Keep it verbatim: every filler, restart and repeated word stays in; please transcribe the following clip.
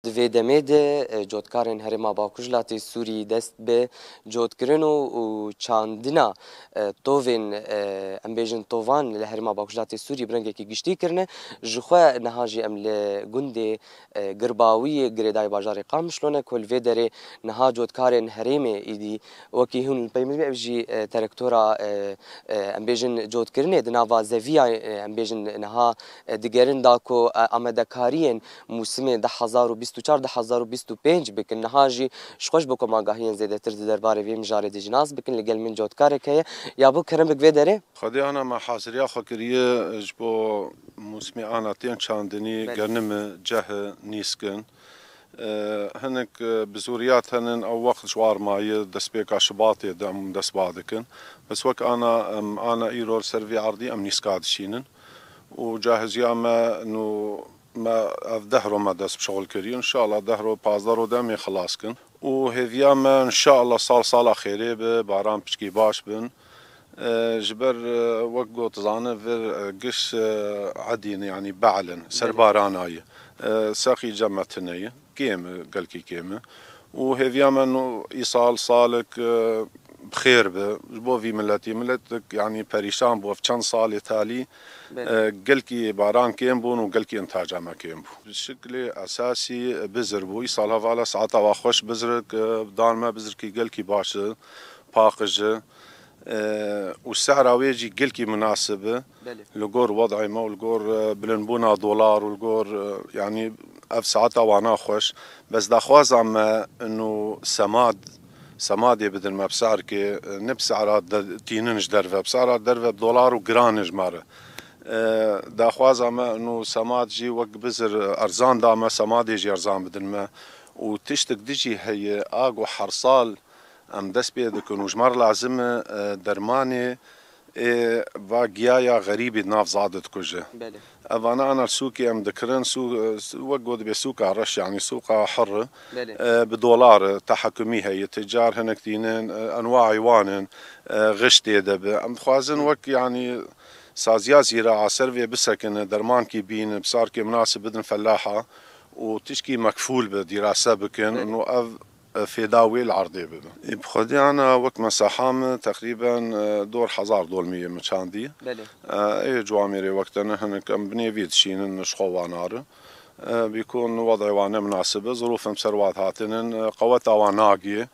Di vê demê de, e, cotkarên Herêma Bakur ji latê Sûrî dest bi cotkirin û, û çandina, e, tovên, e, em bêjin tovan li Herêma Bakur ji latê Sûrî bi rengekî giştî kirine. Ji xwe niha jî em li gundê, e, Girbawiyê girêdayî bajarê Qamişlo ne ku li vê derê niha cotkarên herêmê êdî wekî hûn li pey min ev jî, e, terektora, e, e, em bêjin cotkirinê di nava zeviya, e, em bêjin niha, e, digerin da ku, e, amadekariyên mûsimê du hezar û bîst û çar du hezar û bîst û pênc bikin. Niha jî ji xwe ji bo ku me agahiyên zêdetir di derbarê vê mijarê de jî nas bikin, li gel min cotkarek heye. Ya bo kerem bik vê derê. Xwedê ana me haziriya xwe kiriye ji bo mûsimê ana tên çandinî, Belê. Gernimi, cehi, nîskin. E, hinek, e, bizûriyat henin, ew wext ji war maye, destpêka Şibatê de em dest ba dikin. Bes wek ana, em ana îro li ser vê erdî em nîska dişînin. Û cahiziya me nû me ev deh ro me dest bi şixul kirî. Înşallah deh ro, pazdeh ro de em ê xilas kin. Û hêviya me înşallah sal sala xêrê be, baran piçkî baş bin. E, ji ber, e, wek got zane vir, e, giş, e, edîn, yanî be'lin, ser Belê. Barana ye. E, sexî cemetine ye. Kêm e, gelkî kêm e. Û hêviya me nû îsal salek, e, bi xêr be. Ji bo vî miletî. Miletek, yanî perîşan bû. Ev çend salê talî, Belê. E, gelkî baran kêm bûn û gelkî intaca me kêm bû. Şiklê esasî bizir bû. Îsal hevala saeta wa xweş bizrik, e, dan me bizirkî gelkî baş e, paqij e. E, û sehra wê jî gelkî minasib e. Belê. Li gor wed'ê me û li gor, e, bilindbûna dolar û li gor, e, yanî ev saeta wana xweş. Bes daxwaza me ino semad, semadê bidin me bi sehrkê, e, ne bi sehra de, tînin ji derve. Bi sehra derve dolar û giran e ji me re. E, daxwaza me ino semad jî wek bizir erzan da me, semadê jî erzan bidin me. Û tiştek dijî heye, a ku her sal em dest pê dikin û ji me re lazim e, e, dermanê ê va giyaya xerîbî di nav zadê dikuje. Belê. Evana ana sûkê em dikirin, sû-, wek got dibê sûka reş, yanî sûka hir, Belê. E, bi dolar, e, tehekumî heye, ticar hinek tînin, e, enwaî wan in, e, xiş tê de bi. Em dixwazin Hı. wek, yanî, saziya zîraa ser vê bisekine, dermankî bînin, bi sarkê minasib bidin felaha û tişkî mekfûl bi, dîrase bikin. Belê. Û ev e, fêda wê li erdê bibe. Ê, bi xwedê ana wek me seha me teqrîben, e, dor hezar dolmî yê me çandî. Belê. E, ê cuamêrê wek te ne hinek em binêvî dişînin ji xwe wan nari. E, bîkon wed'ê wan ne minasib e, zirûfên ser wan hatinin, e, qeweta wan nagiye.